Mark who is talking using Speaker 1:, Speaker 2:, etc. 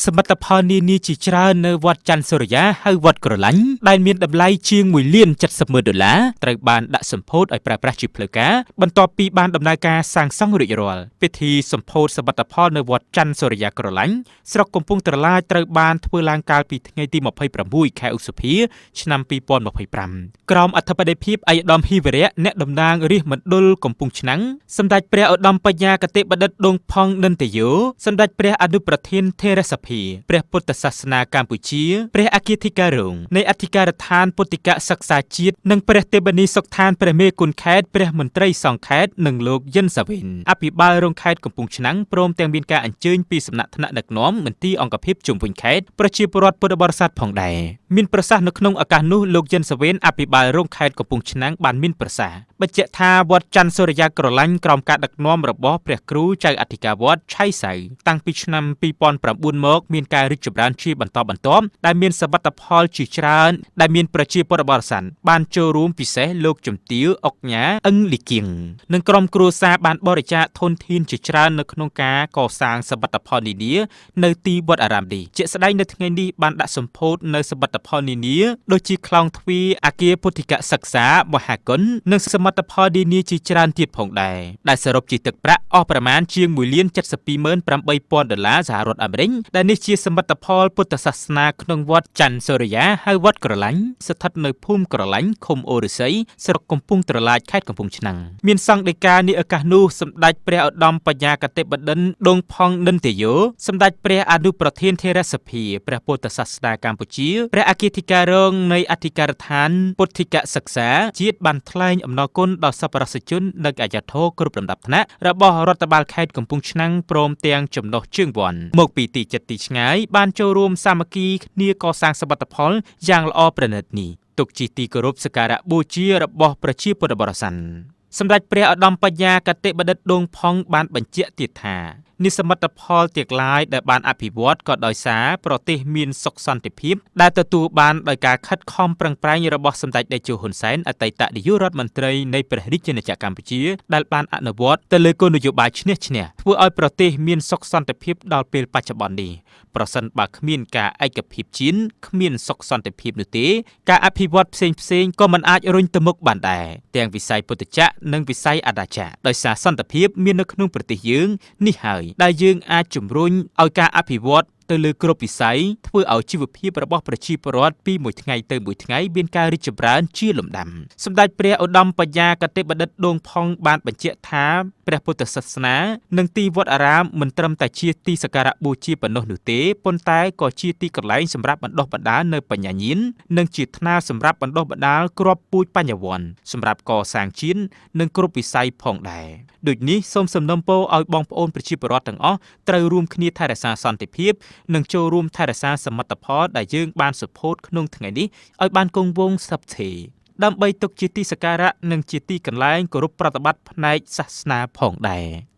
Speaker 1: សមិទ្ធផលនានាជាច្រើននៅវត្តច័ន្ទសូរិយាហៅវត្តក្រឡាញ់ដែលមានតម្លៃជាង1លាន70ម៉ឺនដុល្លារត្រូវបានដាក់សម្ពោធឲ្យប្រើប្រាស់ជាផ្លូវការបន្ទាប់ពីបានដំណើរការសាងសង់រួចរាល់ពិធីសម្ពោធសមិទ្ធផលនៅវត្តច័ន្ទសូរិយាក្រឡាញ់ស្រុកកំពង់ត្រឡាចត្រូវបានធ្វើឡើងកាលពីថ្ងៃទី26ខែឧសភាឆ្នាំ2025ក្រោមអធិបតីភាពឯកឧត្តមហ៊ីវរៈអ្នកតំណាងរាស្ត្រមណ្ឌលកំពង់ឆ្នាំងសម្ដេចព្រះឧត្តមបញ្ញាគតិបណ្ឌិតដួងផង់និន្ទយោសម្ដេចព្រះអនុប្រធានថេរសភាព្រះពុទ្ធសាសនាកម្ពុជាព្រះអគ្គធិការរងនៃអធិការដ្ឋានពុទ្ធិកសិក្សាជាតិនិងព្រះទេវនីសុខឋានព្រះមេគុណខេត្តព្រះមន្ត្រីសង្ឃខេត្តនិងលោកយិនសាវិនអភិបាលរងខេត្តកំពង់ឆ្នាំងព្រមទាំងមានការអញ្ជើញពីសំណាក់ថ្នាក់ដឹកនាំមន្ទីរអង្គភាពជុំវិញខេត្តប្រជាពលរដ្ឋពុទ្ធបរិស័ទផងដែរមានប្រសាសន៍នៅក្នុងឱកាសនោះលោកយិនសាវិនអភិបាលរងខេត្តកំពង់ឆ្នាំងបានមានប្រសាសន៍បញ្ជាក់ថាវត្តច័ន្ទសូរិយាក្រឡាញ់ក្រោមការដឹកនាំរបស់ព្រះគ្រូចៅអធិការវត្តឆៃសៅតាំងពីឆ្នាំ2009មកមានការរីកចម្រើនជាបន្តបន្ទាប់ដែលមានសមិទ្ធផលជាច្រើនដែលមានប្រជាពលរដ្ឋបរិស័ទបានចូលរួមពិសេសលោកជំទាវអុកញ៉ាអឹងលីគៀងនិងក្រុមគ្រួសារបានបរិច្ចាគធនធានជាច្រើននៅក្នុងការកសាងសមិទ្ធផលនានានៅទីវត្តអារាមនេះជាក់ស្ដែងនៅថ្ងៃនេះបានដាក់សម្ពោធនៅសមិទ្ធផលនានាដូចជាខ្លោងទ្វារអគារពុទ្ធិកសិក្សាមហាគុណនិងសមិទ្ធផលនានាជាច្រើនទៀតផងដែរដែលសរុបជាទឹកប្រាក់អស់ប្រមាណជាង1លាន728,000ដុល្លារសហរដ្ឋអាមេរិកដែលនេះជាសមិទ្ធផលពុទ្ធសាសនាក្នុងវត្តច័ន្ទសូរិយាហៅវត្តក្រឡាញ់ស្ថិតនៅភូមិក្រឡាញ់ឃុំអូរិស័យស្រុកកំពង់ត្រឡាចខេត្តកំពង់ឆ្នាំងមានសង្ឃដីកានាឱកាសនោះសម្ដេចព្រះឧត្តមបញ្ញាគតិបណ្ឌិតដងផង់និន្ទយោសម្ដេចព្រះអនុប្រធានថេរសភាព្រះពុទ្ធសាសនាកម្ពុជាព្រះអគ្គធិការរងនៃអធិការដ្ឋានពុទ្ធិកសិក្សាជាតិបានថ្លែងអំណរគុណដល់សប្បុរសជននិងអាជ្ញាធរគ្រប់លំដាប់ថ្នាក់របស់រដ្ឋបាលខេត្តកំពង់ឆ្នាំងព្រមទាំងចំណុះជើងវ័នមកពីទីជិតទីឆ្ងាយបានចូលរួមសាមគ្គីគ្នាកសាងសមិទ្ធផលយ៉ាងល្អប្រណិតនេះទុកជាទីគោរពសក្ការៈបូជារបស់ប្រជាពុទ្ធបរិស័ទសម្ដេចព្រះឧត្តមបញ្ញាគតិបណ្ឌិតដួងផង់បានបញ្ជាក់ទៀតថានេះសមិទ្ធផលទាំងឡាយដែលបានអភិវឌ្ឍក៏ដោយសារប្រទេសមានសុខសន្តិភាពដែលទទួលបានដោយការខិតខំប្រឹងប្រែងរបស់សម្ដេចតេជោហ៊ុនសែនអតីតនាយករដ្ឋមន្ត្រីនៃព្រះរាជាណាចក្រកម្ពុជាដែលបានអនុវត្តទៅលើគោលនយោបាយឈ្នះឈ្នះធ្វើឲ្យប្រទេសមានសុខសន្តិភាពដល់ពេលបច្ចុប្បន្ននេះប្រសិនបើគ្មានការឯកភាពជាតិគ្មានសុខសន្តិភាពនោះទេការអភិវឌ្ឍផ្សេងៗក៏មិនអាចរុញទៅមុខបានដែរទាំងវិស័យពុទ្ធចក្រនិងវិស័យអាណាចក្រដោយសារសន្តិភាពមាននៅក្នុងប្រទេសយើងនេះហើយដែលយើងអាចជំរុញឲ្យការអភិវឌ្ឍទៅលើគ្រប់វិស័យធ្វើឲ្យជីវភាពរបស់ប្រជាពលរដ្ឋពីមួយថ្ងៃទៅមួយថ្ងៃមានការរីកចម្រើនជាលំដាប់សម្ដេចព្រះឧត្តមបញ្ញាគតិបណ្ឌិតដួងផង់បានបញ្ជាក់ថាព្រះពុទ្ធសាសនានិងទីវត្តអារាមមិនត្រឹមតែជាទីសក្ការៈបូជាប៉ុណ្ណោះនោះទេប៉ុន្តែក៏ជាទីកន្លែងសម្រាប់បណ្ដុះបណ្ដាលនៅបញ្ញាញាណនិងជាថ្នាលសម្រាប់បណ្ដុះបណ្ដាលគ្រាប់ពូជបញ្ញវន្តសម្រាប់កសាងជាតិនិងគ្រប់វិស័យផងដែរដូចនេះសូមសំណូមពរឲ្យបងប្អូនប្រជាពលរដ្ឋទាំងអស់ត្រូវរួមគ្នាថែរក្សាសន្តិភាពនិងចូលរួមថែរក្សាសមិទ្ធផលដែលយើងបានសម្ពោធក្នុងថ្ងៃនេះឲ្យបានគង់វង្សស្ថិតស្ថេរដើម្បីទុកជាទីសក្ការៈនិងជាទីកន្លែងគោរពប្រតិបត្តិផ្នែកសាសនាផងដែរ។